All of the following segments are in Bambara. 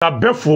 Ka bɛɛ fo,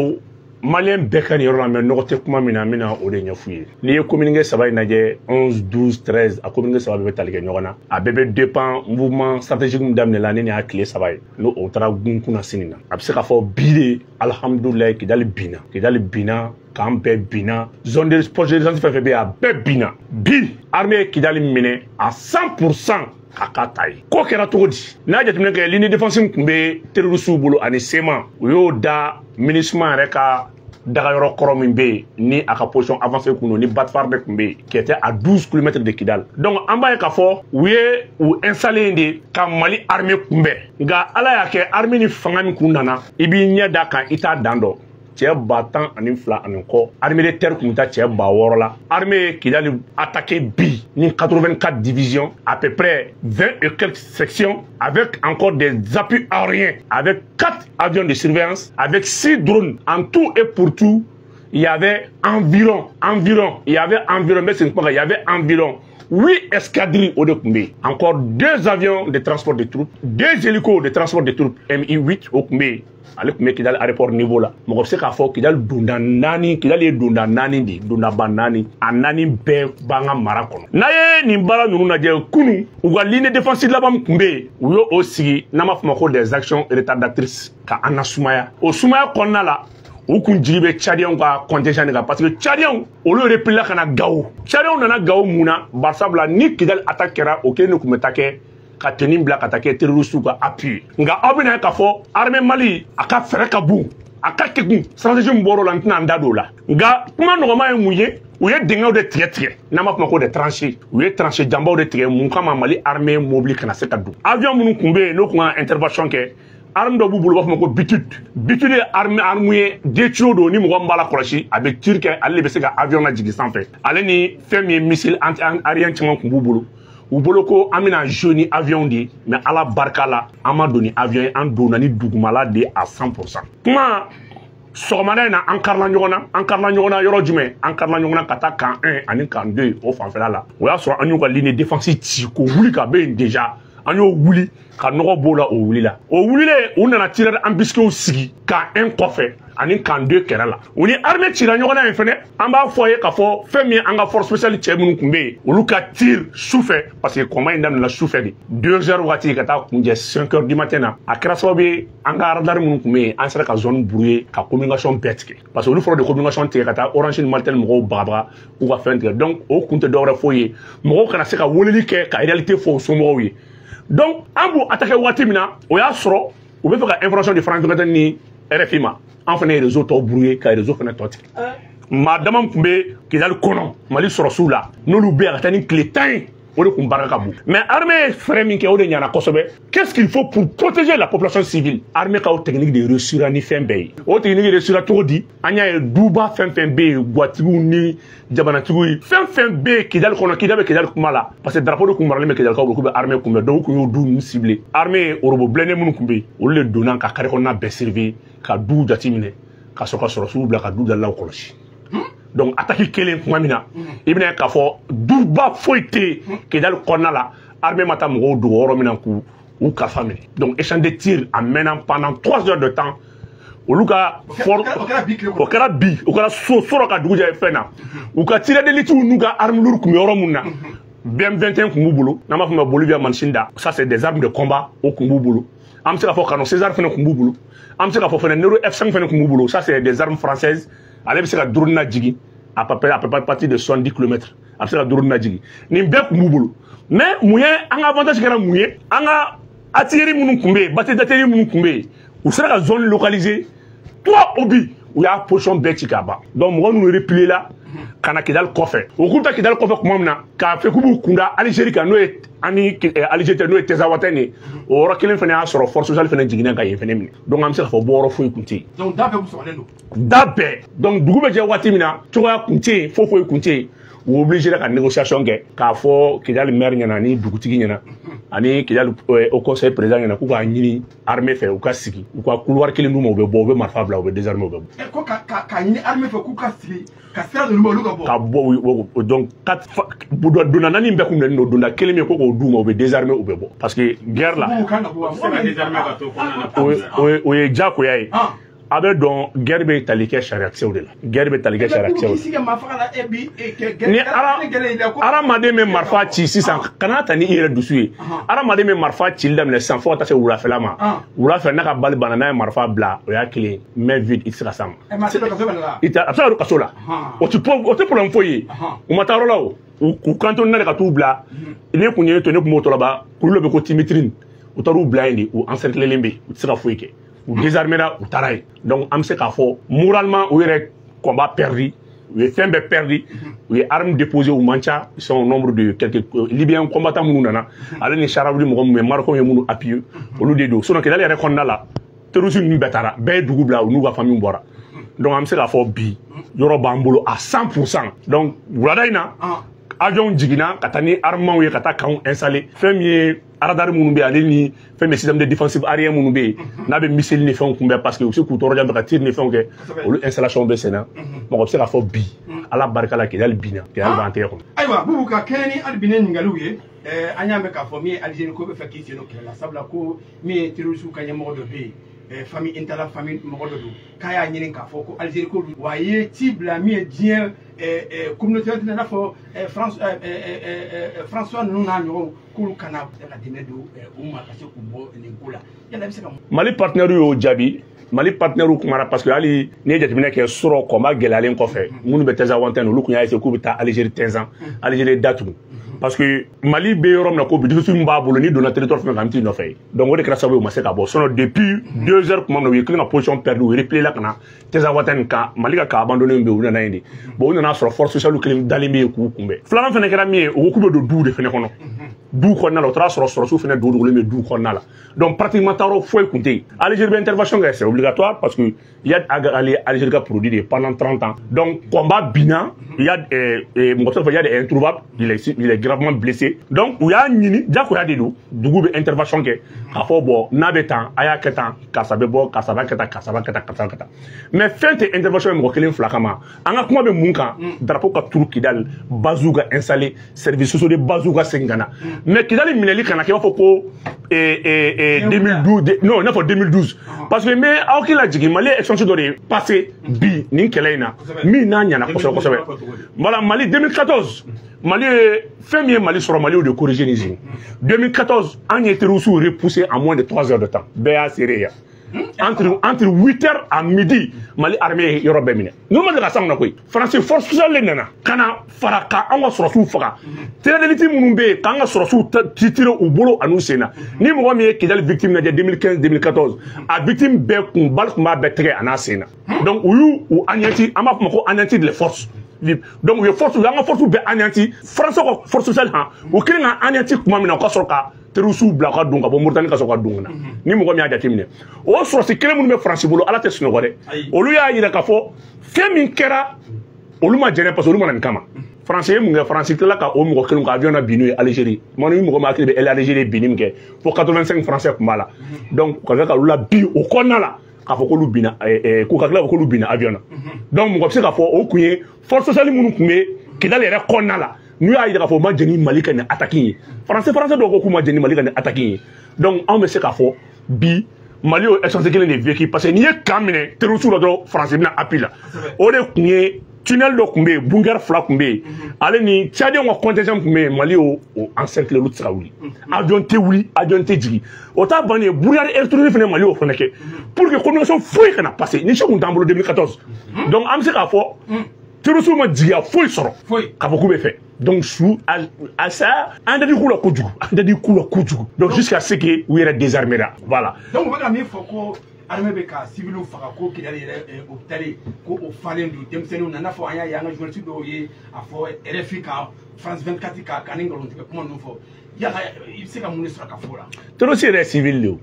malien bɛɛ ka nin yɔrɔ la, mɛ nɔgɔ tɛ kuma min na, n bɛna o de ɲɛf'u ye. N'i ye communiqué saba in lajɛ, 11, 12, 13, a communiqué saba bɛɛ bɛ tali kɛ ɲɔgɔn na. A bɛɛ bɛ dépend mouvement stratégique min daminɛla ni nin y'a tile 3 ye, n'o o taara gun kunna sini na. A bɛ se k'a fɔ bi de, alihamudulilayi, Kidali binna, Kidali binna, k'an bɛɛ binna, zone de poste de résistance fɛn fɛn bɛ yen, a bɛɛ binna. Bi armée ye Kidali minɛ à 100% k'a ka ta ye. Ko kɛra cogo di? N'a jateminɛ kɛ, ligne défense tun bɛ terroriste bolo ani CMA, u y'o da MINUSMA yɛrɛ ka dagayɔrɔ kɔrɔ min bɛ yen, ni a ka position avancée kun don, ni Batfar de tun bɛ yen, qui était à 12 km de Kidal. Donc an b'a ye k'a fɔ u ye u installé yen de ka Mali armée kunbɛn. Nka Ala y'a kɛ, armée ni fanga min kun nana, i b'i ɲɛ da kan, i t'a dan dɔn. Cɛ 12,000 ani kɔ, armée de terre kun bɛ taa cɛ 6000 la. Armée ye Kidali attaqué bi ni 84 divisions, à peu près 20 et quelques sections, avec encore des appuis aériens, avec 4 avions de surveillance, avec 6 drones. En tout et pour tout, il y avait environ, environ, il y avait environ, mais c'est il y avait environ 8 escadrilles au de tun bɛ yen. Encore deux avions de transport de troupes, deux hélicos de transport de troupes Mi-8, o tun bɛ yen. Ale tun bɛ Kidali aéroport niveau la. Mɔgɔ bɛ se k'a fɔ Kidali donda naani, Kidali ye donda naani de ye, dondaba naani, a naani bɛɛ b'an ka mara kɔnɔ. N'a ye nin baara ninnu lajɛ, kunun u ka ligne défensive laban min tun bɛ yen, u y'o sigi, n'an b'a fɔ o ma ko des actions retardatrices, ka an nasumaya. O sumaya kɔnɔna la, u kun jigi bɛ Tchadiens ka contingent de kan, parce que Tchadiens olu replié ka na Gawo. Tchadiens nana Gawo mun na? Barisabula ni Kidali attaque kɛra, o kelen de tun bɛ taa kɛ ka tenue bila ka taa kɛ terroriste ka appui. Nka aw bɛna ye k'a fɔ armée Mali a ka fɛɛrɛ ka bon, a ka kegun. Stratégie min bɔr'o la, n tɛna n da don o la. Nka kuma nɔgɔman ye mun ye? U ye dingɛw de tigɛ tigɛ, n'an b'a fɔ ma ko des tranchées. U ye tranchée janbaw de tigɛ. Mun kama? Mali armée mobili kana se ka don. Avion minnu tun bɛ yen, n'o tun ka intervention kɛ, arme dɔ b'u bolo, u b'a fɔ ma ko Bitut. Bitut ye arme ye, deux tuyaux don, ni mɔgɔ min b'a la kɔlɔsi, a bɛ tir kɛ, ale de bɛ se ka avion lajigin sanfɛ. Ale ni fɛn min ye missile anti aérien caman tun b'u bolo. U bolo ko an bɛna jouer ni avion de ye, mais Ala barika la, an ma don ni avion ye, an donna ni dugumala de ye à 100%. Kuma sɔgɔmada in na, an karila ɲɔgɔn na. An karila ɲɔgɔn na yɔrɔ jumɛn? An karila ɲɔgɔn na ka taa camp 1 ani camp 2, o fanfɛla la. O y'a sɔrɔ an y'u ka ligne défense ci k'o wuli ka bɛ yen déjà. An y'o wuli ka nɔgɔ b'o la, o wulila. O wulilen, u nana tireur embusquéw sigi camp 1 kɔfɛ ani camp 2 kɛrɛ la. U ni armée cira ɲɔgɔn na yen fɛnɛ. An b'a fɔ a ye k'a fɔ fɛn min ye, an ka force spéciale cɛ minnu tun bɛ yen, olu ka tir su fɛ, parce que combat in daminɛna su fɛ de, 2 heures waati ka taa kunjɛ 5 heures du matin na. A kɛra sababu ye, an ka radar minnu tun bɛ yen, an sera ka zone brouiller, ka communication bɛɛ tigɛ, parce que olu fɔlɔ de communication tigɛ ka taa Orange ni Malitel mɔgɔw bagabaga k'u ka fɛn tigɛ. Donc o kun tɛ dɔwɛrɛ foyi ye, mɔgɔw kana se ka weleli kɛ ka réalité fɔ u somɔgɔw ye. Donc an b'u attaquer waati min na, o y'a sɔrɔ u bɛ fɛ ka information di France 24 ni RFI ma. An fana ye réseau tɔ brouiller, ka réseau fana tɔ tigɛ. Maa dama tun bɛ Kidali kɔnɔ, Mali sɔrɔsiw la, n'olu bɛ yan ka taa ni tile 10 ye, o de kun barika ka bon. Mais armée ye fɛɛrɛ min kɛ, o de ɲɛna kosɛbɛ. Qu'est-ce qu'il faut pour protéger la population civile? Armée ka o technique de réussira ni fɛn bɛɛ ye. O technique réussira cogo di? An y'a ye, duba fɛn fɛn bɛ yen, guwatigiw ni jamanatigiw ye, fɛn fɛn bɛ yen Kidali kɔnɔ, Kidali bɛ Kidali kuma la, parce que drapeau de kun maralen bɛ Kidalikaw bolo k'u bɛ armée kunbɛn. Donc u kun y'o du ninnu ciblé. Armée ye robot blindé minnu kun bɛ yen, olu de donna ka carré kɔnɔna bɛɛ surveiller, ka duw jateminɛ, ka sɔrɔ ka sɔrɔsiw bila ka du dalaw kɔlɔsi. Donc attaque kelen tuma min na, i bɛna k'a fɔ duba foyi tɛ yen Kidali kɔnɔna la, armée ma taa mɔgɔw dogo yɔrɔ min na k'u u kalifa minɛ. Donc échange de tir a mɛnna pendant 3 heures de temps. Olu ka for o kɛra bi, o kɛra so sɔrɔ ka dugu jɛ fɛn na. U ka tireur d'élite n'u ka arme lourde tun bɛ yɔrɔ mun na, BM21 tun b'u bolo, n'an b'a fɔ ma Bolivia Mansinda, ça c'est des armes de combat, o tun b'u bolo. An bɛ se k'a fɔ canon César fana tun b'u bolo. An bɛ se k'a fɔ fana Nero F5 fana tun b'u bolo, ça c'est des armes françaises. Ale bɛ se ka drone lajigin à peu près partir de 70 km, a bɛ se ka drone lajigin. Nin bɛɛ tun b'u bolo. Mais mun ye an ka avantage kɛra mun ye? An ka artillerie minnu tun bɛ yen, batterie d'artillerie minnu tun bɛ yen, u sera ka zone localiser, trois obus, u y'a position bɛɛ ci k'a ban. Donc mɔgɔ minnu replié la ka na Kidali kɔfɛ, u k'u ta Kidali kɔfɛ tuma min na, k'a fɛ k'u b'u kunda Algérie kan, n'o ye ani Algérie tɛ, n'o ye Tezawatɛn ye, o yɔrɔ kelen fana y'a sɔrɔ force spéciale fana jiginna ka yen fana minɛ. Donc an bɛ se k'a fɔ bɔyɔrɔ foyi tun tɛ yen. Donc da bɛɛ kun sɔgɔlen don. Da bɛɛ. Donc dugu bɛ jɛ waati min na, cogoya kun tɛ yen, foyi foyi kun tɛ yen. U obligé ka négociation kɛ k'a fɔ Kidali maire ɲɛna ani dugutigi ɲɛna ani Kidali au conseil président ɲɛna k'u k'a ɲini armée fɛ, u ka sigi, u ka couloir kelen d'u ma, u bɛ bɔ, u bɛ marifa bila, u bɛ désarmer, u bɛ bɔ. Ko ka ɲini armée fɛ k'u ka sigi ka sira d'olu ma, olu ka bɔ. Ka bɔ. Donc quatre donna naani bɛɛ kun minɛnen don, donda kelen min ko k'o d'u ma, u bɛ désarmer, u bɛ bɔ, parce que guerre la Mɔgɔw kan ka bɔ wa? O ye diyagoya ye. A bɛ dɔn guerre bɛ tali kɛ sariyakisɛw de la. Guerre bɛ tali kɛ sariyakisɛw de la. Ni hadamaden bɛ marifa ci sisan, kana ta ni i yɛrɛ dusu ye. Hadamaden bɛ marifa cili daminɛ sisan fo ka taa se wulafɛla ma. Wulafɛ n'a ka bali banna, n'a ye marifa bila, o y'a kelen main vide, i tɛ se ka s'a ma. A bɛ se ka don kaso la. O tɛ problème foyi ye. U ma taa yɔrɔ la o. U cantonné de ka t'u bila. Ne kun ye to ne kun b'o tɔlɔba kulu dɔ bɛ ko Timitrine. U taar'u bila yen de, u encerclelen bɛ yen, u tɛ se ka foyi kɛ. U désarméra, u taara yen. Donc an bɛ se k'a fɔ moralement u yɛrɛ combat perdu, u ye fɛn bɛɛ perdu, u ye armes déposées, u man ca, ils sont au nombre de quelques Libyens combattants minnu nana, ale ni Sahraoui mɔgɔ minnu bɛ Marocains ye minnu appuyé, olu de don. Sinon Kidali yɛrɛ kɔnɔna la, terroristes ninnu bɛɛ taara, bɛɛ ye dugu bila, u n'u ka famille bɔra. Donc an bɛ se k'a fɔ bi yɔrɔ b'an bolo à 100%. Donc wulada in na, avion jiginna ka taa ni armement ye ka taa camp installé. Fɛn min ye radar minnu bɛ yen, ale ni fɛn min système de défensive aérien minnu bɛ yen, n'a bɛ missile ni fɛnw kunbɛn, parce que u bɛ se k'u tɔɔrɔ jan ka tir ni fɛnw kɛ, olu installation bɛ sen na. Mɔgɔ bɛ se k'a fɔ bi Ala barika la, Kidali binna, Kidali b'an tɛgɛ kɔnɔ. Ayiwa Boubou, ka kɛɲɛ ni hali bi ne ɲininkaliw ye, an y'a mɛn k'a fɔ min ye Algérie ko bɛ fɛ k'i sen don kɛlɛ la, sabula ko min ye terroriste ka ɲɛmɔgɔ dɔ bɛ yen, famille Intalla, famille mɔgɔ dɔ don, k'a y'a ɲini k'a fɔ ko Algérie ko wa a ye ci bila min ye diɲɛ communauté internationale, n'a fɔ François ninnu n'a ɲɔgɔnw, k'olu kana ka dɛmɛ don u ma ka se k'u bɔ nin ko la. Yala i bɛ se ka Mali partenaire y'o jaabi. Mali partenaire kumara, parce que hali n'i ye jateminɛ kɛ sɔrɔ combat gɛlɛyalen kɔfɛ, minnu bɛ Tinzawatène, olu tun y'a essayer k'u bɛ taa Algérie Tinzan, Algérie datugu, parce que Mali bɛ yɔrɔ min na ko bi dispositif min b'a bolo, n'i donna territoire fɛn kan, an t'i nɔfɛ yen. Donc o de kɛra sababu ye u ma se ka bɔ. Sinon depuis 2 heures tuma min na, u ye kelen ka position perdu, u replié la ka na Tinzawatène kan, Mali ka camp abandonné bɛ yen, u nana yen de. Bon, u nana sɔrɔ force spéciale kelen dalen bɛ yen k'u kunbɛn. Filanan fana kɛra min ye, u ko k'u bɛ don duw de fana kɔnɔ. Du kɔnɔna la, u taara sɔrɔ sɔrɔsiw fana dogodogolen bɛ du kɔnɔna la. Donc pratiquement taayɔrɔ foyi tun tɛ yen. Algérie bɛ intervention kɛ, c'est obligatoire, parce que Iyad Ag Ghali Algérie ka produit de pendant 30 ans. Donc combat binna, Iyad mɔgɔ tɛ fɔ Iyad est introuvable, il est gravement blessé. Donc u y'a ɲini, diyagoya de don, dugu bɛ intervention kɛ k'a fɔ bon, n'a bɛ tan, a y'a kɛ tan, karisa bɛ bɔ, karisa b'a kɛ tan, karisa b'a kɛ tan, karisa b'a kɛ tan. Mais fɛn tɛ intervention ye mɔgɔ kelen fila kama. An ka kuma bɛ mun kan? Drapeau ka turu Kidal, base ka installer, service sociaux de base ka segin ka na. Mais Kidali minɛli kana kɛ i b'a fɔ ko 2012, non, i n'a fɔ 2012, parce que n bɛ aw hakili lajigin, Mali ye expérience dɔ de passé bi nin kɛlɛ in na min n'a ɲɛna kosɛbɛ kosɛbɛ. Voilà, Mali 2014, Mali ye fɛn min ye Mali sɔrɔ, Mali y'o de corriger nin sen. 2014, an ye terroristes repoussé en moins de 3 heures de temps, bɛɛ y'a seere yan. Entre 8 heures à midi, Mali armée ye yɔrɔ bɛɛ minɛ. N'u ma deli ka s'anw na koyi. Faransi force spéciale de nana ka na fara ka anw ka sɔrɔsiw faga. Terrain d'élite minnu bɛ yen, k'an ka sɔrɔsiw tirer u bolo an'u sen na. Ni mɔgɔ min ye Kidali victime lajɛ 2015 2014, a victime bɛɛ kun balle tun b'a bɛɛ tɛgɛ a n'a sen na. Donc u y'u u anéanti, an b'a fɔ ma ko anéanti de les forces. Donc u ye force, u y'an ka force bɛɛ anéanti. Faransi ka force spéciale han, u kɛlen ka anéanti tuma min na, u ka sɔrɔ ka terroriste bila ka don ka bɔ Mauritanie ka sɔrɔ ka don ka na. Ni mɔgɔ min y'a jateminɛ, o sɔrɔsi kelen minnu bɛ Faransi bolo, Ala tɛ sunɔgɔ dɛ, olu y'a yira k'a fɔ fɛn min kɛra, olu ma jɛnɛ, parce que olu ma na nin kama. Faransi ye mun kɛ? Faransi tilala ka o mɔgɔ kelen ka avion na bin n'u ye Algérie. Ma ni mɔgɔ min hakili bɛ Algérie binni min kɛ, fo 85 Français tun b'a la. Donc ka tila ka olu la bin o kɔnɔna la, k'a fɔ k'olu binna, k'u ka tila k'a fɔ k'olu binna avion na. Donc mɔgɔ bɛ se k'a fɔ o kun ye force spéciale minnu tun bɛ Kidali yɛrɛ kɔnɔna la, n'u y'a yira k'a fɔ u ma jɛn ni Mali ka nin attaque ye. Français dɔw ko k'u ma jɛn ni Mali ka nin attaque ye. Donc anw bɛ se k'a fɔ bi Mali y'o expérience kelen de vécu, parce que n'i ye camp minɛ terroriste la dɔrɔn, Faransi bɛna appui la. O de kun ye tunnel dɔ tun bɛ yen, bunker fila tun bɛ yen, ale ni Tchadien ka contingent tun bɛ yen. Mali y'o encercler, olu tɛ se ka wuli, avion tɛ wuli, avion tɛ jigin. O t'a bannen ye, brouillard électronique fana, Mali y'o fana kɛ pour que communication foyi kana passer. Ni se tun t'an bolo 2014. Donc an bɛ se k'a fɔ terroristes ma jigiya foyi sɔrɔ k'a fɔ k'u bɛ fɛ. Donc su a saya, an tɛ di k'u la kojugu, an tɛ di k'u la kojugu. Donc jusqu'à ce que u yɛrɛ désarmé la, voilà. Donc u bɛ ka min fɔ ko armée bɛ ka civiliw faga, ko Kidali yɛrɛ hôpital ko o falen don denmisɛnninw na, n'a fɔ an y'a ye an ka journaliste dɔw ye a fɔ RFI kan, France 24 kan, ka ni nkalontigɛ kuma ninnu fɔ. Yala i bɛ se ka mun de sɔrɔ ka fɔ o la? Terroriste yɛrɛ ye civil de o.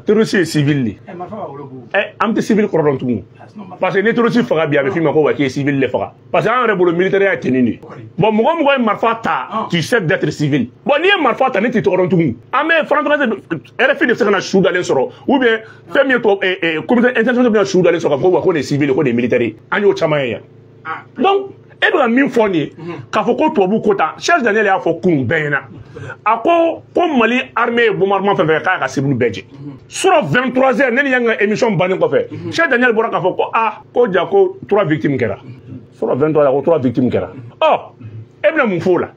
Terroriste ye civil de. Marifa b'a bolo ko. An tɛ civil kɔrɔ dɔn tugun. Parce que ni terroriste faga bi, a bɛ f'i ma ko wa k'i ye civil de faga. Parce que an yɛrɛ bolo militaire ya tenue de. Bon, mɔgɔ mɔgɔ ye marifa ta, tu cesses d'être civil. Bon, n'i ye marifa ta, ne t'i tɔgɔ dɔn tugun. An bɛ France 24, RFI de bɛ se ka na su dalen sɔrɔ, ou bien fɛn min ye tɔ communauté internationale bɛna su dalen sɔrɔ k'a fɔ ko wa ko nin ye civil, ko nin ye militaire ye. An y'o caman ye yan. Donc E bɛ ka min fɔ nin ye k'a fɔ ko tubabu ko tan, Cheikh Daniel y'a fɔ kunun bɛɛ ɲɛna, a ko ko Mali armée ye bombardement fɛn fɛn kɛ, k'a ka civil bɛɛ jɛ. Sur 23 heures, ne ni yan ka émission bannen kɔfɛ, Cheikh Daniel bɔra k'a fɔ ko ah, ko ja ko 3 victimes kɛra. Sur 23 heures, ko 3 victimes kɛra. Ɔ, e bɛna mun fɔ o la?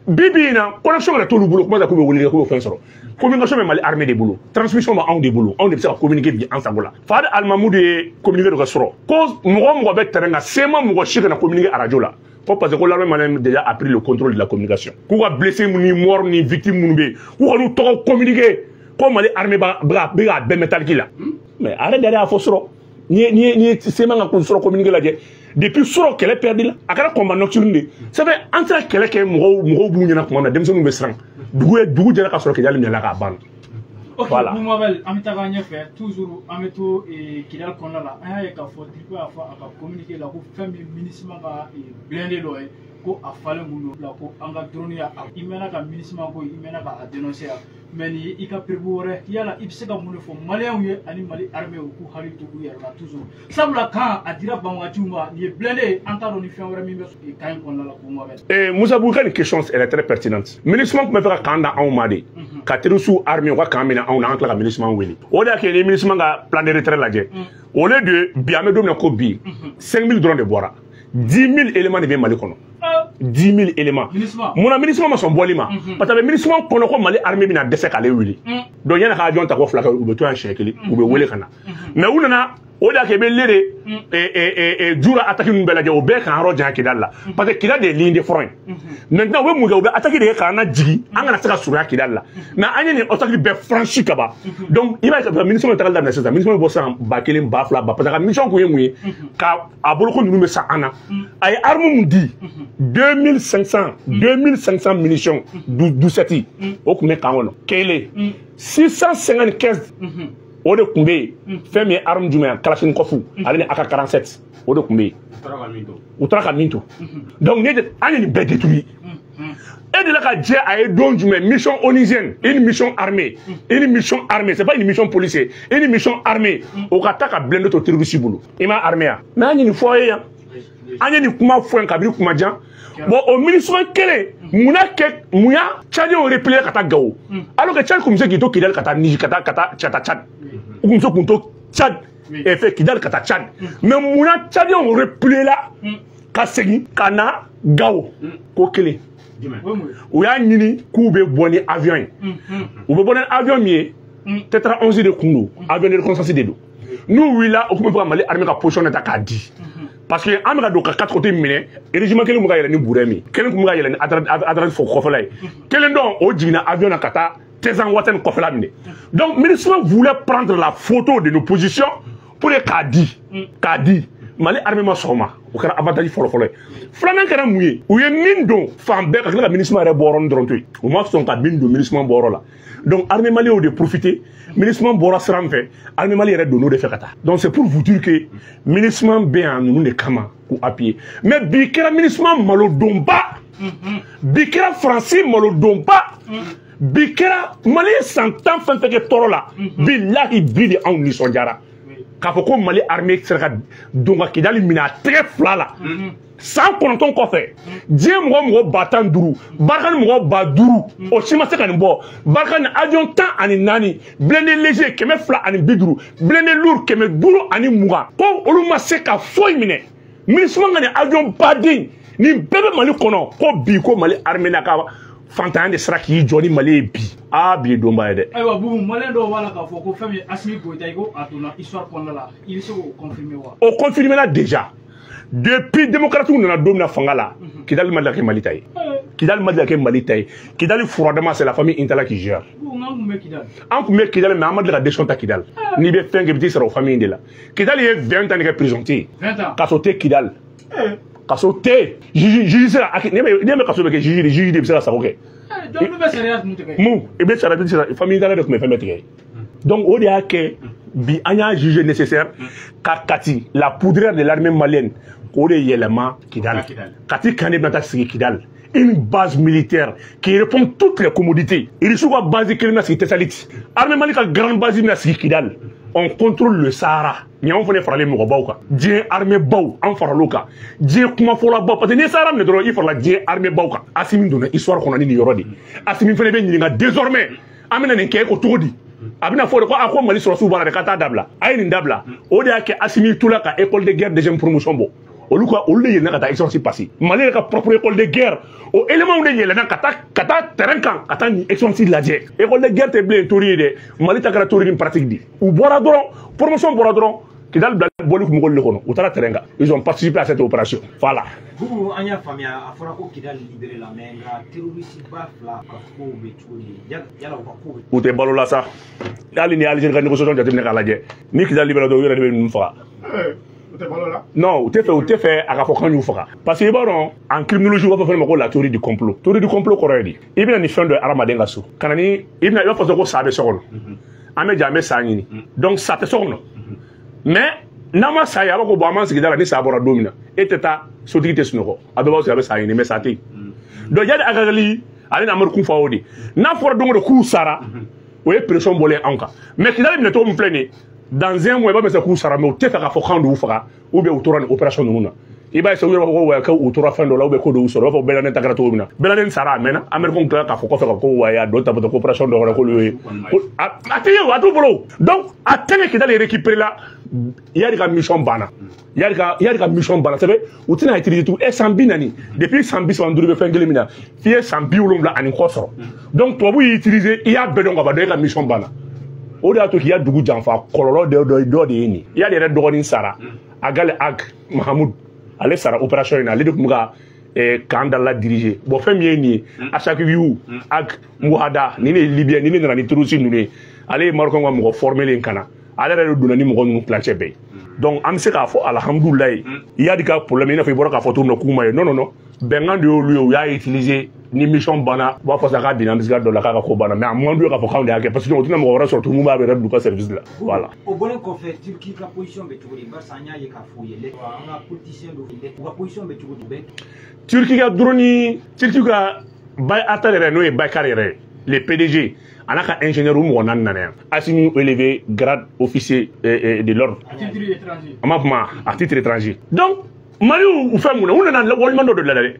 Bi bi in na, connexion yɛrɛ t'olu bolo, kuma tɛ k'u bɛ wele kɛ k'u bɛ fɛn sɔrɔ. Communication bɛ Mali armée de bolo, transmission bɛ anw de bolo, anw de bɛ se ka communiquer bi an sago la. Fahad Al-Mahmoud ye communiqué dɔ kɛ sɔrɔ ko mɔgɔ o mɔgɔ bɛ terrain kan, CMA mɔgɔ si kana communiquer radio la, ko parce que ko l'armée malienne déjà a pris le contrôle de la communication, k'u ka blessé minnu ni mort ni victime minnu bɛ yen, k'u ka n'u tɔgɔ communiquer, ko Mali armée b'a bɛ k'a bɛɛ mɛn tariki la. Mais a yɛrɛ de y'a fɔ sɔrɔ n'i ye CMA ka kun sɔrɔ communiqué lajɛ, depuis sɔrɔ kɛlɛ perdu la, a kɛra combat nocturne de. Ça fait an tɛ kɛlɛ kɛ, mɔgɔw b'u ɲɛna tuma min na, denmisɛnninw bɛ siran. Dugu ye dugu jɛra ka sɔrɔ Kidali minɛla k'a ban. Ok, voilà. Boumabel, an bɛ taga ɲɛfɛ toujours, an bɛ to Kidali kɔnɔna la. An y'a ye k'a fɔ Diriba y'a fɔ a ka communiqué la ko fɛn min MINUSMA ka blindé dɔ ye, ko a falen kun don la, ko an ka drone ya i mɛnna ka MINUSMA ko i mɛnna ka a dénoncer yan, mais nin ye i ka preuve wɛrɛ. Yala i bɛ se ka mun de fɔ maliyɛnw ye ani Mali armée, u k'u hakili to u yɛrɛ la toujours, sabula kan a dira banbagaciw ma, nin ye blindé ye, an t'a dɔn ni fɛn wɛrɛ min bɛ kan in kɔnɔna la. Boumabel. Eh, Moussa Bou ka nin question, elle est très pertinente. MINUSMA tun bɛ fɛ ka camp da anw ma de, ka terroriste armée u ka camp minɛ anw na, an tila ka MINUSMA wele. O de y'a kɛ ni MINUSMA ka plan de retrait lajɛ, au lieu de bi, an bɛ don min na ko bi, 5000 dɔrɔn de bɔra, 10 000 éléments de bɛ Mali kɔnɔ. 10 000 éléments. MINUSMA. Munna MINUSMA ma sɔn bɔli ma? Parce que a bɛ MINUSMA kɔnɔ ko Mali armée bɛna dɛsɛ k'ale wuli. Donc yanni ka avion ta ko fila kɛ, u bɛ to yan siɲɛ kelen, u bɛ wele ka na. Mais u nana, o de y'a kɛ i bɛ lere jura attaque ninnu bɛɛ lajɛ, o bɛɛ k'an yɔrɔ janya Kidali la, parce que Kidali de ye ligne de front ye. Maintenant u bɛ mun kɛ? U bɛ attaque de kɛ k'an lajigin, an kana se ka surunya Kidali la. Mais an ye nin obstacle bɛɛ franchi ka ban. Donc i b'a ye k'a fɔ MINUSMA bɛ tagali daminɛ sisan, MINUSMA bɛ bɔ sisan 1000, 2000 ba, parce que a ka mission kun ye mun ye? Ka a boloko ninnu bɛ san an na. A ye arme mun di? 2500, 2500 munitions 17, o tun bɛ camp kɔnɔ. Kelen 655, o de tun bɛ yen. Fɛn min ye arme jumɛn ye? Kalachnikov ale ni AK 47, o de tun bɛ yen. U taara ka min to. Donc ne an ye nin bɛɛ détruit. E de la ka jɛ a ye don jumɛn? Mission onusienne, une mission armée, une mission armée, c'est pas une mission policier, une mission armée, o ka taa ka blindé to terroriste bolo, i ma armée ya? Mais an ye nin fɔ aw ye yan, an ye nin kuma fɔ yan kabini kuma jan. Bon, o MINUSMA kelen, munna kɛ mun y'a Tchadiens replier ka taa Gao, alors que Tchad kun bɛ se k'i to Kidali ka taa Niger, ka taa Tchad, u kun bɛ se k'u to Tchad et fait Kidali ka taa Tchad. Mais munna Tchadiens replier la ka segin ka na Gao? Ko kelen, u y'a ɲini k'u bɛ bɔ ni avion ye. U bɛ bɔ ni avion min ye, Tetra 11 de kun don, avion de reconnaissance de don. N'u wulila, u tun bɛ fɛ ka Mali armée ka position de ta k'a di, parce que an bɛ ka don ka quatre côtés minɛ. Régiment kelen bɛ ka yɛlɛ ni Burɛ min, kelen tun bɛ ka yɛlɛ ni Adrar fɔ kɔfɛla ye, kelen dɔn o jiginna avion na ka taa Tezan Watani kɔfɛla minɛ. Donc MINUSMA voulait prendre la photo de nos positions pour que k'a di Mali armée ma sɔn o ma. O kɛra avantage fɔlɔ-fɔlɔ ye. Filanan kɛra mun ye? U ye min don fan bɛɛ ka tila ka MINUSMA yɛrɛ bɔ yɔrɔnin dɔrɔn to yen, u ma sɔn ka min don MINUSMA bɔyɔrɔ la. Donc armée malienne y'o de profiter, MINUSMA bɔra sira min fɛ, armée mali yɛrɛ donn'o de fɛ ka taa. Donc c'est pour vous dire que MINUSMA bɛ yan ninnu de kama k'u appuyer. Mais bi kɛra MINUSMA malodonba, bi kɛra Faransi malodonba, bi kɛra Mali ye san 10 fɛn fɛn kɛ tɔɔrɔ la, bilahi bi de anw nisɔndiyara k'a fɔ ko Mali armée sera ka don ka Kidali minɛ a tɛgɛ fila la san 9 kɔfɛ. Diɲɛ mɔgɔ 15 000, Barkhane mɔgɔ 5000, o si ma se ka nin bɔ. Barkhane avion 14, blindé léger 250, blindé lourd 520, ko olu ma se ka foyi minɛ. MINUSMA ka nin avion baden nin bɛɛ bɛ Mali kɔnɔ, ko bi ko Mali armée n'a ka fantanya de sera k'i jɔ ni Mali ye bi. Aa, bi ye donba ye dɛ. Ayiwa Bubu, maliyɛn dɔw b'a la k'a fɔ ko fɛn min ye Assimi Goïta ye, ko a donna histoire kɔnɔna la, i bɛ se k'o confirmer wa? O confirmer la déjà. Depuis démocrates nana don min na fanga la, Kidali ma deli ka kɛ Mali ta ye. Kidali ma deli ka kɛ Mali ta ye. Kidali furadama, c'est la famille Intala qui gère. Bubu, n'an kun bɛ Kidali. An kun bɛ Kidali, mais an ma deli ka décision ta Kidali. N'i bɛ fɛn kɛ, i bɛ t'i sara o famille de la. Kidali ye 20 ans de kɛ prison tɛ yen. 20 ans. Kaso tɛ Kidali, kaso tɛ yen. Juge sera, n'i bɛ kaso bɛ kɛ juge de, juge de bɛ se ka sago kɛ. Donc n'u bɛ sariya tun tigɛ. Mun i bɛ sara, i bɛ sara famille Intala de tun bɛ fɛn bɛɛ tigɛ. Donc o de y'a kɛ bi an y'a jugé nécessaire ka Kati, la poudrière de l'armée malienne, k'o de yɛlɛma Kidali. Kati kan de bɛna taa sigi Kidali. une base militaire qui répond toutes les commodités. Irissou ka base kelen bɛna sigi Tessalit. Armée Mali ka grande base bɛna sigi Kidal. On contrôle le Sahara. Ni anw fana faralen mɔgɔbaw kan. Diɲɛ armée baw an faral'o kan. Diɲɛ kumafɔlabaw parce que n'i ye Sahara minɛ dɔrɔn i farala diɲɛ armée baw kan. Assimi donna histoire kɔnɔ ni nin yɔrɔ de. Assimi fana bɛ ɲininka désormais an bɛna nin kɛ e ko cogo di? A bɛna fɔ de ko a ko Mali sɔrɔsiw b'a la dɛ k'a t'a dabila. A ye nin dabila. O de y'a kɛ Assimi tola ka école de guerre deuxième promotion bɔ. Olu ka olu de yɛlɛnna ka taa exercice passé. Mali yɛrɛ ka propre école de guerre o éléments de yɛlɛnna ka taa terrain kan ka taa nin exercice lajɛ. École de guerre tɛ bilen théorie ye dɛ. Mali ta kɛra théorie ni pratique de. U bɔra dɔrɔn, promotion bɔra dɔrɔn, Kidal bila bɔli kun b'olu de kɔnɔ. U taara terrain kan. Ils ont participé à cette opération. Voilà. Bubu, an y'a faamuya, a fɔra ko Kidal libéré la, mais nka terroriste ba fila ka kow bɛ cogo di? Yala u ka kow bɛ U tɛ balo la sa. Hali ni Algérie ka négociation jateminɛ k'a lajɛ. Ni Kidal libéré dɔrɔn, u yɛrɛ de bɛ ninnu faga. U tɛ balo la. Non, u tɛ fɛ a ka fɔ k'an y'u faga. Parce que i b'a dɔn, en criminologie, u b'a fɔ fɛn ma ko la théorie du complot. Théorie du complot kɔrɔ ye di? I bɛna ni fɛn dɔ ye hadamaden ka so. Ka na ni i bɛna i b'a fɔ ko sa bɛ so kɔnɔ. An bɛ jɛ an bɛ sa ɲini. Donc sa tɛ so kɔnɔ. Mais n'an ma sa ye, a b'a fɔ ko bon, an b'an sigi da la ni sa bɔra don min na. E tɛ taa, sotigi tɛ sunɔgɔ. A bɛɛ b'aw sigi a bɛ sa ɲini mais sa tɛ yen. Donc Iyad Ag Ghali ale ni Amadu Kufa o de. N'a fɔra don o don k'u sara, o ye pression bɔlen anw kan. Mais Kidali minɛ cogo min filɛ nin ye, dans un mois i b'a mɛn k'u sara, mais u tɛ fɛ k'a fɔ k'an de y'u faga ou bien u tora nin opération ninnu na. I b'a ye u yɛrɛ b'a fɔ ko ouais, k'u tora fɛn dɔ la ou bien ko dɔ y'u sɔrɔ. U b'a fɔ Ben Laden ta kɛra cogo min na. Ben Laden sara a mɛnna, Américains tilala k'a fɔ kɔfɛ k'a fɔ ko ouais, a dɔ tabatɔ ko opération dɔ kɛra k'olu ye. A tɛ ye o, a t'u bolo. Donc a tɛ kɛ Kidali récupéré la, Iyad ka mission banna. Iyad ka mission banna, c'est vrai, u tɛna utiliser tugun. E san 40, depuis san 35 bɛ fɛn kelen min na, f'i ye san 70 ani kɔ sɔrɔ. Donc tubabu y'i utiliser, i y'a bɛɛ dɔn ka ban, donc e ka mission banna. O de y'a to k'i ka dugu janfa kɔlɔlɔ dɔ de ye nin. Iyad yɛrɛ dɔgɔnin sara, Agali Ag Mahamud, ale sara opération in na, ale de tun bɛ ka camp dala diriger. Bon, fɛn min ye nin ye, Achakiyu Ag Mouhada, nin de ye Libyen, nin de nana ni terroriste ninnu ye. Ale ye Marocain ka mɔgɔ formé len ka na. Ale yɛrɛ de donna ni mɔgɔ ninnu tilancɛ bɛɛ ye. Donc an bɛ se k'a fɔ alhamdulilayi, Iyad ka problème i n'a fɔ i bɔra k'a fɔ cogo min na k'u ma ye. Non non non, bɛnkan de y'olu ye, u y'a utiliser ni mission banna, u b'a fɔ sa k'a binna an bɛ se ka dɔ la k'a ka ko banna, mais a man d'u ye k'a fɔ k'anw de y'a kɛ parce que u tɛna mɔgɔ wɛrɛ sɔrɔ tuguni mun b'a yɛrɛ bila u ka service la. Voilà. O bɔlen kɔfɛ, Turquie ka position bɛ cogo di? Barisa an y'a ye k'a fɔ u ye an ka politicien dɔw, u ka position bɛ cogo di? U bɛ Turquie ka drone, Turquie ka Bayraktar yɛrɛ, n'o ye Baykar yɛrɛ ye, le PDG a n'a ka ingénieur u mɔgɔ naani nana yan. Assimi élevé grade officier de l'ordre. À titre étranger. An b'a fɔ ma à titre étranger. Donc Mali u fɛn mun na, u nana waleɲuman dɔ de la dɛ.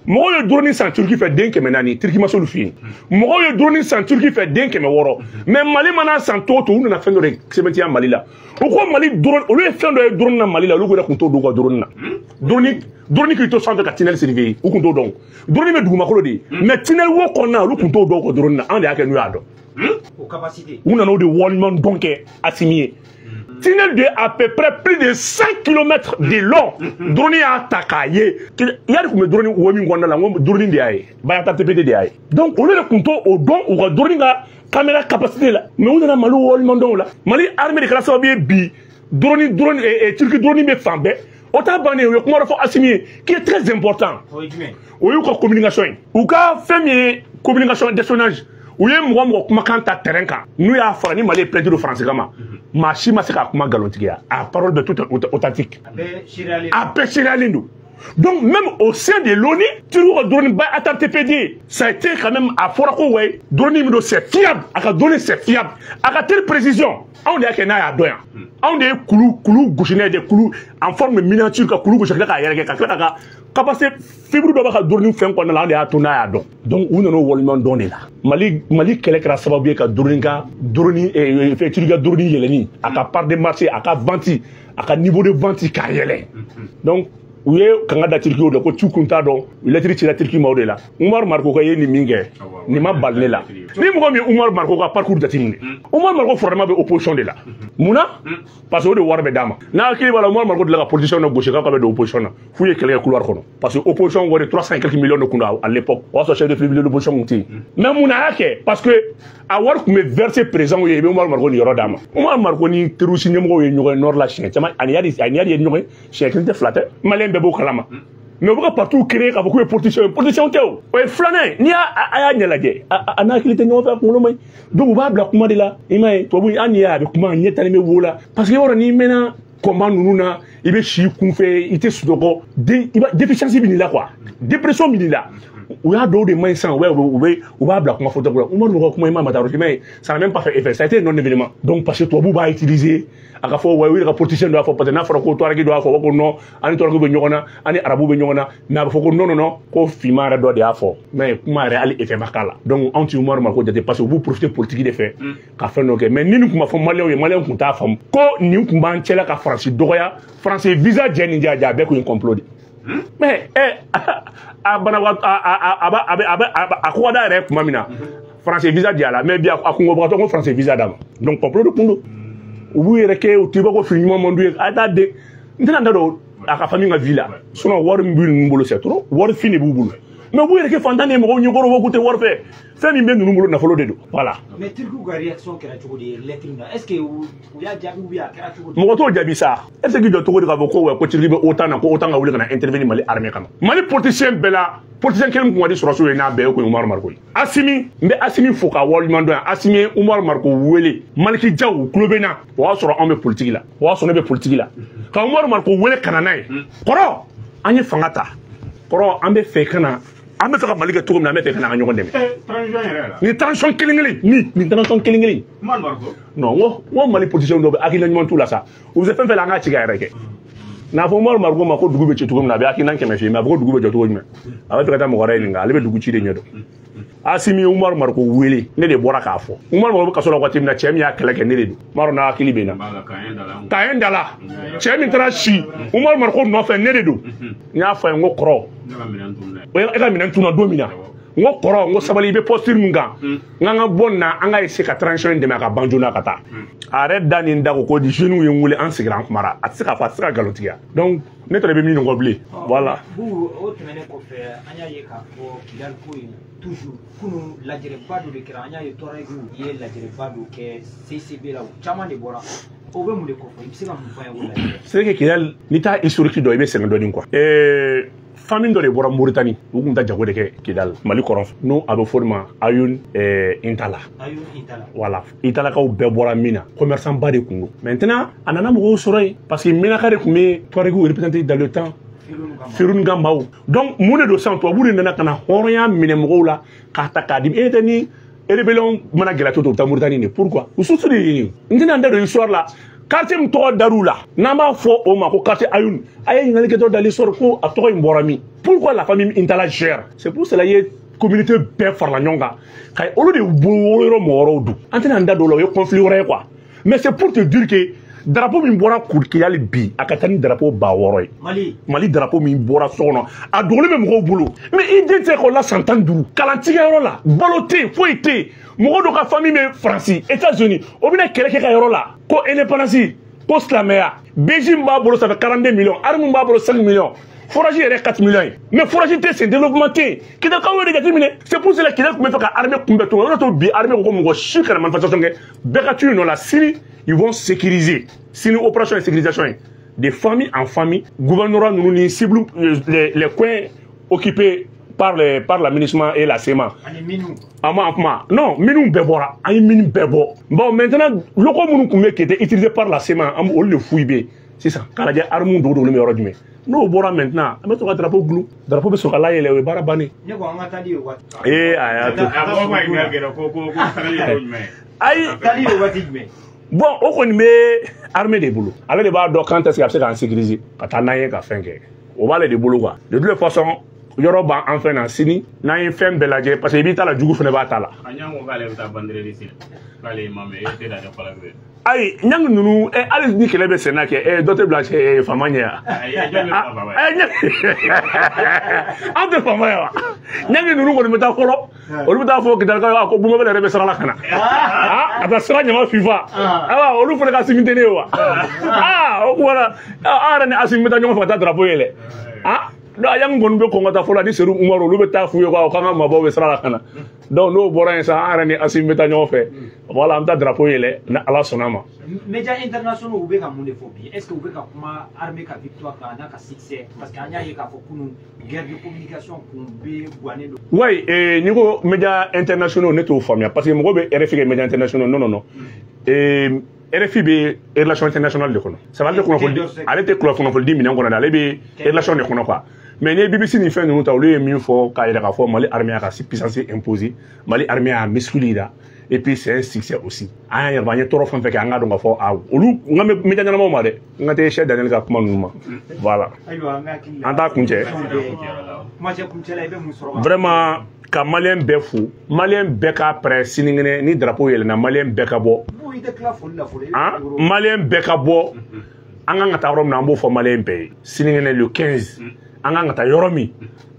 Mɔgɔw ye drone san Turquie fɛ den 400, Turquie ma s'olu fɛ yen. Mɔgɔw ye drone san Turquie fɛ den 600, mais Mali mana san cogo o cogo, u nana fɛn dɔ de sɛbɛntiya Mali la. U ko Mali drone, olu ye fɛn dɔ ye drone na Mali la, olu yɛrɛ tun t'o dɔn u ka drone na. Drone k'i to sanfɛ ka tunnel surveiller, u tun t'o dɔn. Drone bɛ dugumakolo de ye, mais tunnel wo kɔnɔna, olu tun t'o dɔn u ka drone na. An de y'a kɛ n'u y'a dɔn. O capacité. U nana o de waleɲuman dɔn kɛ Assimi ye. Tunnel de à peu près plus de 100 km de long. Drone y'a ta k'a ye. Iyad tun bɛ drone wo min kɔnɔna la, n ko drone de y'a ye. Bayraktar TB2 de y'a ye. Donc olu de tun t'o o dɔn u ka drone ka caméra capacité la. Mais u nana Mali waleɲuman dɔn o la. Mali armée de kɛra sababu ye bi drone Turquie drone bɛ fan bɛɛ. O t'a bannen, u ye kuma dɔ fɔ Assimi ye qui est très important. O ye jumɛn? O y'u ka communication ye. U ka fɛn min ye communication d'espionnage, u ye mɔgɔ mɔgɔ kumakan ta terrain kan n'u y'a fara ni Mali ye plainte don Faransi kama, maa si ma se k'a kuma nkalontigiya. A parole de tout est authentique. A bɛɛ seereyalen. A bɛɛ seereyalen don. Donc même au sein de l'ONU, Turquie ka drone Bayraktar TB2, ça a été quand même a fɔra ko ouais, drone min don, c'est fiable, a ka drone c'est fiable, a ka telle précision, anw de y'a kɛ n'a y'a dɔn yan. Anw de ye kulu gosi n'a ye de, kulu en forme miniature, ka kulu gosi ka tila k'a yɛrɛkɛ ka tila k'a ka capacité fibre dɔ b'a ka drone fɛn kɔnɔna la, anw de y'a to n'a y'a dɔn. Donc u nana o waleɲuman dɔn de la. Mali kɛlɛ kɛra sababu ye ka drone ka drone fɛn Turquie ka drone yɛlɛnni, a ka part de marché, a ka vente, a ka niveau de vente k'a yɛlɛ. Donc u ye kanga da Turquie o de ko tu kun t'a dɔn, u lettre cira Turquie ma o de la. Umar Mariko ka ye nin min kɛ, nin ma bali ne la. Ni mɔgɔ min ye Umar Mariko ka parcours jateminɛ, Umar Mariko fɔrɔma bɛ opposition de la. Mun na? Parce que o de wari bɛ d'a ma. N'a hakili b'a la, Umar Mariko delila ka politicien dɔ gosi k'a bɛ don opposition na, f'u ye kɛlɛ kɛ couloir kɔnɔ parce que opposition wari 300 et quelques millions de kun don à l'époque. O y'a sɔrɔ chef de file de l'opposition kun tɛ yen. Mais mun na a y'a kɛ? Parce que a wari tun bɛ verser président ye, i bɛ Umar Mariko nin yɔrɔ d'a ma. Umar Mariko ni terroriste ɲɛmɔgɔw ye ɲɔgɔn ye nord la siɲɛ caman, ani Iyad ye ɲɔgɔn ye siɲɛ kelen tɛ, fila tɛ, Malien bɛɛ b'o kalama. Mais u bɛ ka parti créer k'a fɔ k'u ye politicien ye, politicien tɛ. O o ye filanan ye. N'i y'a a y'a ɲɛ lajɛ, a n'a hakili tɛ ɲɔgɔn fɛ, a kunkolo man ɲi. Donc u b'a bila kuma de la, i m'a ye, tubabu hali n'i y'a ye a bɛ kuma, a ɲɛ talen bɛ wo la, parce que i b'a dɔn n'i mɛnna combat ninnu na, i bɛ si kunfɛ, i tɛ sunɔgɔ, i b'a déficience bɛ n'i la quoi, dépression bɛ n'i la. U y'a dɔw de man ɲi sisan, u b'a bila kuma fɔtɔ la. Umaru ka kuma i ma taa yɔrɔ, ça n'a même pas fait effet, ça a été non événement. Donc parce que tubabu b'a utiliser a ka fɔ wa, u yɛrɛ ka politicien dɔ y'a fɔ, parce que n'a fɔra ko Touareg dɔ y'a fɔ, ko non, an ni Touareg bɛ ɲɔgɔn na, an ni arabu bɛ ɲɔgɔn na, mais a bɛ fɔ ko non non non, ko finman yɛrɛ dɔ de y'a fɔ, mais kuma yɛrɛ hali effet ma k'a la. Donc anw ti Umaru Mariko jate, parce que u b'u profiter politique de fɛ ka fɛn dɔ kɛ. Mais ni nin kun ma fɔ maliyɛnw ye, maliyɛnw kun t'a faamu ko nin kun b'an cɛla ka Faransi dɔgɔya. Faransi visa jɛ nin jɛ a bɛɛ kun ye complot de. Mais a banabagatɔ a ko ka d'a yɛrɛ tuma min na, Faransi visa di a la, mais bi a kungobagatɔ ko Faransi visa d'a ma. Donc complot de kun don. U b'u yɛrɛ kɛ u t'i bɔ ko fini ɲuman man d'u ye, a t'a den. N tɛna n da don a ka famille ka vie la, sinon wari min b'u ninnu bolo, c'est trop, wari fin de b'u bolo, mais u b'u yɛrɛ kɛ fantan de ye mɔgɔw ɲɛkɔrɔ, k'u tɛ wari fɛ. Fɛn min bɛ ninnu bolo, nafolo de don, voilà. Mais Turkiw ka réaction kɛra cogo di lettre in na? Est ce que u y'a jaabi ou bien a kɛra cogo di? Mɔgɔ t'o jaabi sa. E bɛ se k'i jɔ cogo di k'a fɔ ko wa ko Turki bɛ OTAN na, ko OTAN ka wuli ka na intervenir Mali armée kama? Mali politicien bɛɛ la, politicien kelen kun ka di sɔrɔsiw ye n'a bɛɛ ye, o kun ye Umaru Mariko ye. Asimi, n bɛ Asimi fo k'a waleɲuman dɔn yan. Asimi ye Umaru Mariko wele, Maliki Jaw, u tulo bɛ n na, o y'a sɔrɔ anw bɛ politique la, o y'a sɔrɔ ne bɛ politique la, ka Umaru Mariko wele ka na n'a ye. Kɔrɔ, an ye fanga ta, kɔrɔ, an bɛ fɛ ka na, an bɛ fɛ ka Mali kɛ cogo min na, an bɛ fɛ ka na an ka ɲɔgɔn dɛmɛ. Transition yɛrɛ la. Nin transition kelen kelen, nin transition kelen kelen. Umaru Mariko. Non, n ko Mali politicien dɔw bɛ hakilina ɲuman t'u la sa. U bɛ se fɛn fɛn la, an k'a ci k'a yɛrɛ kɛ. N'a fɔ Umaru Mariko ma ko dugu bɛ ci cogo min na, a bɛ hakilina 100 f'i ye, mais a fɔ ko dugu bɛ jɔ cogo jumɛn? A bɛ fɛ ka taa mɔgɔ wɛrɛ ɲininka, ale bɛ dugu ci de ɲɛdɔn. Asimi ye Umaru Mariko wele, ne de bɔra k'a fɔ. Umaru Mariko bɛ kaso la waati min na, cɛ min y'a kɛlɛ kɛ, ne de don. Umaru n'a hakili bɛ n na. K'an da la. Cɛ min taara si Umaru Mariko nɔfɛ, ne de don. N y'a fɔ a ye, n ko kɔrɔ, e ka minɛn tunna don min na, n ko kɔrɔ, n ko sabali, i bɛ posture min kan, n k'an ka bɔ nin na, an ka essayer ka transition in dɛmɛ a ka ban joona ka taa. A yɛrɛ da ni da ko ko jeunes ye n wele, an sigira an kumara, a tɛ se k'a fɔ, a tɛ se ka nkalontigiya. Donc ne tɛrɛ bɛ min kɔ bilen, voilà. Bubu, o tɛmɛnen kɔfɛ, an y'a ye k'a fɔ Kidali ko in toujours, kunun lajɛrɛba dɔ de kɛra, an y'a ye Touaregiw ye lajɛrɛba dɔ kɛ CCB la, u caman de bɔra. O bɛ mun de kɔfɛ? I bɛ se ka mun fɔ an ye o lajɛrɛ? C'est que Kidali, n'i t'a historique dɔn, i bɛ sɛgɛn dɔɔnin quoi. Famille dɔ de bɔra Mauritanie, u kun ta jago de kɛ Kidali, Mali kɔrɔn fɛ, n'o a bɛ fɔ o de ma Ayun Intala. Ayun Intala. Voilà, Italakaw bɛɛ bɔra min na, commerçant ba de kun don. Maintenant a nana mɔgɔw sɔrɔ yen, parce que Menaka de kun bɛ Touaregiw représenté dans le temps. Firun ka maaw. Donc mun de don sisan, tubabu de nana ka na hɔrɔnya minɛ mɔgɔw la k'a ta k'a di e tɛ ni rébellion mana gɛlɛya cogo o cogo, u bɛ taa Mauritanie de. Pourquoi? U source de ye nin. N tɛna n da don histoire la. Quartier min tɔgɔ dar'u la, n'an b'a fɔ o ma ko quartier Ayun, a ye ɲininkali kɛ dɔrɔn dans l'histoire ko a tɔgɔ in bɔra min? Pourquoi la famille Intala gère? C'est pour cela ye communauté bɛɛ farala ɲɔgɔn kan ka olu de bolo yɔrɔ mɔgɔ wɛrɛw don. An tɛna n da don o la, o ye conflit wɛrɛ ye quoi. Mais c'est pour te dire que drapeau min bɔra Kidali bi, a ka taa ni drapeau 6000 ye. Mali. Mali drapeau min bɔra so kɔnɔ, a dogolen bɛ mɔgɔw bolo. Mais i den tɛ ekɔli la san 15, kalantigɛyɔrɔ la, balo tɛ yen, foyi tɛ yen. Mɔgɔ dɔ ka famille bɛ Faransi, États-Unis, o bɛna kɛlɛ kɛ ka yɔrɔ la ko indépendance, ko silamɛya. BG min b'a bolo, ça fait 42 millions, arme min b'a bolo, 5 millions. Forage yɛrɛ 4 millions ye. Mais forage tɛ sen, développement tɛ yen. Kidalikaw y'o de jateminɛ. C'est pour cela Kidal tun bɛ fɛ ka armée kunbɛn cogo min na. O de to bi armée ko mɔgɔ si kana manifestation kɛ, bɛɛ ka to yen nɔ la. Sini ils vont sécuriser. Sini opération de sécurisation ye. De famille en famille, gouvernorat ninnu ni cible les coins occupés par la MINUSMA et la CMA. Ani minnu. A ma kuma. Non, minnu bɛɛ bɔra. An ye minnu bɛɛ bɔ. Bon, maintenant locaux minnu tun bɛ qui étaient utilisés par la CMA, an olu de fouille bɛ yen sisan k'a lajɛ armes dogo dogolen bɛ yɔrɔ jumɛn. N'o bɔra maintenant, an bɛ sɔrɔ ka drapeau gulon. Drapeau bɛ sɔrɔ ka layɛlɛ, o ye baara bannen. Ne ko an ka taali ye waati. Ee, a y'a to. A mɔgɔ ma ɲininkali kɛ ko taali ye jumɛn ye? Ayi. Taali ye waati jumɛn? Bon, o kɔni bɛ armée de bolo. Ale de b'a dɔn quand est-ce que a bɛ se k'an sécuriser ka taa n'an ye ka fɛn kɛ. O b'ale de bolo quoi. De toute façon, yɔrɔ b'an fɛn na sini, n'an ye fɛn bɛɛ lajɛ, parce que i b'i ta la, jugu fana b'a ta la. A ɲa ko k'ale bɛ taa vendredi sini. K'ale ma mɛ e tɛ na kɛ fɔlɔ ye. Ayi, ɲangi ninnu, hali ni kɛlɛ bɛ senna kɛ, dɔ tɛ bila faama ɲɛ yan. An tɛ faama ye wa? Ɲangi ninnu kɔni bɛ taa fɔlɔ, olu bɛ taa fɔ Kidalikaw ko Bumabel yɛrɛ bɛ sira la ka na. Ka taa sira ɲama fifa. Ayiwa, olu fana ka Asimi tɛ ne ye wa? O kuma na, an yɛrɛ ni Asimi bɛ taa ɲɔgɔn fɛ ka taa drapeau yɛlɛ. Donc a ɲangi kɔni bɛ kɔn ka taa fɔlɔ ni Seru Umaru, olu bɛ taa f'u ye ko k'an ka maabaw bɛ sira la ka na. Donc n'o bɔra yen sa, an yɛrɛ ni Asimi bɛ taa ɲɔgɔn fɛ. Voilà, an bɛ taa drapeau yɛlɛ ni Ala sɔnna ma. Médias internationaux u bɛ ka mun de fɔ bi? Est-ce que u bɛ ka kuma armée ka victoire kan n'a ka succès? Parce que an y'a ye k'a fɔ kunun guerre de communication kun bɛ guwanen don. Oui, n'i ko médias internationaux, ne t'o faamuya, parce que mɔgɔw bɛ RFI kɛ médias internationaux. Non non non. RFI bɛ relation internationale de kɔnɔ. Ça va, ale tɛ kunnafoni di, ale tɛ kunnafoni di minɛn kɔnɔ dɛ, ale bɛ relation de kɔnɔ quoi. Mais n'i ye BBC ni fɛn ninnu ta, olu ye min fɔ k'a yira k'a fɔ Mali armée y'a ka puissance imposée, Mali armée y'a muscle yira, et puis c'est un succès aussi. An y'a yɛrɛ, an ye tɔɔrɔ fɛn fɛn kɛ, an k'a dɔn k'a fɔ a olu n ka média ɲɛnamaw ma dɛ, n ka tɛ Cheikh Daniel ka kuma ninnu ma. Voilà. Ayiwa, an bɛ hakili la. An t'a kuncɛ. Kumacɛ kuncɛ la, i bɛ mun sɔrɔ? Vraiment, ka maliyɛn bɛɛ fo, maliyɛn bɛɛ k'a prêt sinikɛnɛ ni drapeau yɛlɛnna, maliyɛn bɛɛ ka bɔ. I tɛ tila foli la fɔlɔ. Han, maliyɛn bɛɛ ka bɔ. An kan ka taa yɔrɔ min na, an b'o fɔ maliyɛn bɛɛ ye. Sinikɛnɛ le 15, an kan ka taa yɔrɔ min,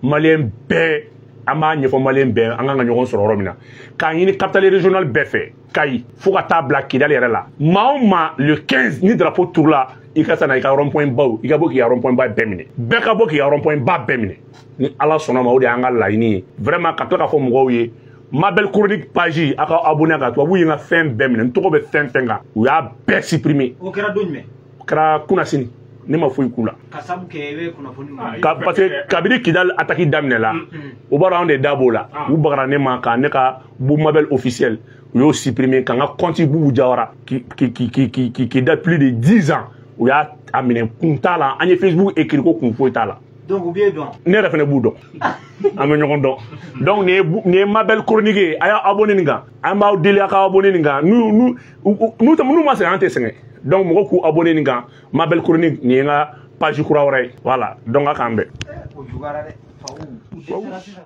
maliyɛn bɛɛ, an b'a ɲɛfɔ maliyɛn bɛɛ, an kan ka ɲɔgɔn sɔrɔ yɔrɔ min na, k'a ɲini capitale régionale bɛɛ fɛ, Kayi fo ka taa bila Kidali yɛrɛ la. Maa o maa, le 15 ni drapeau turula, i ka na i ka rond point baw, i ka bɔ k'i ka rond point ba bɛɛ minɛ, bɛɛ ka bɔ k'i ka rond point ba bɛɛ minɛ. Ni Ala sɔnna ma, o de y'an ka laɲini ye. Vraiment, ka tila k'a fɔ mɔgɔw ye, Mabel Chronique page, a ka abonné a kan. Tubabu ye n ka fɛn bɛɛ minɛ, n tɔgɔ bɛ fɛn fɛn kan, u y'a bɛɛ supprimer. O kɛra don jumɛn? O kɛra kunnasini, ne ma foyi k'u la. Ka sabu kɛ i bɛ kunnafoni mun? Ka parce que kabini Kidal attaque daminɛ la, o b'a dɔn anw de da b'o la. U bagara ne ma ka ne ka Bu Mabel officiel, u y'o supprimer, ka n ka compte Boubou Diawara qui date plus de 10 ans, u y'a a minɛ, kun t'a la. An ye Facebook écrit ko kun foyi t'a la. Donc u b'e dɔn? Ne yɛrɛ fɛnɛ b'u dɔn, an bɛ ɲɔgɔn dɔn. Donc nin ye Mabel Chronique ye, a y'a abonné nin kan, an b'aw deli a ka abonné nin kan. N'u n'u n'u ma sɛgɛn, an tɛ sɛgɛn. Donc mɔgɔw k'u abonné nin kan, Mabel Chronique, nin ye n ka page kura wɛrɛ ye. Voilà, donc a k'an bɛn. O juguyara dɛ, fa u dɛsɛra sisan.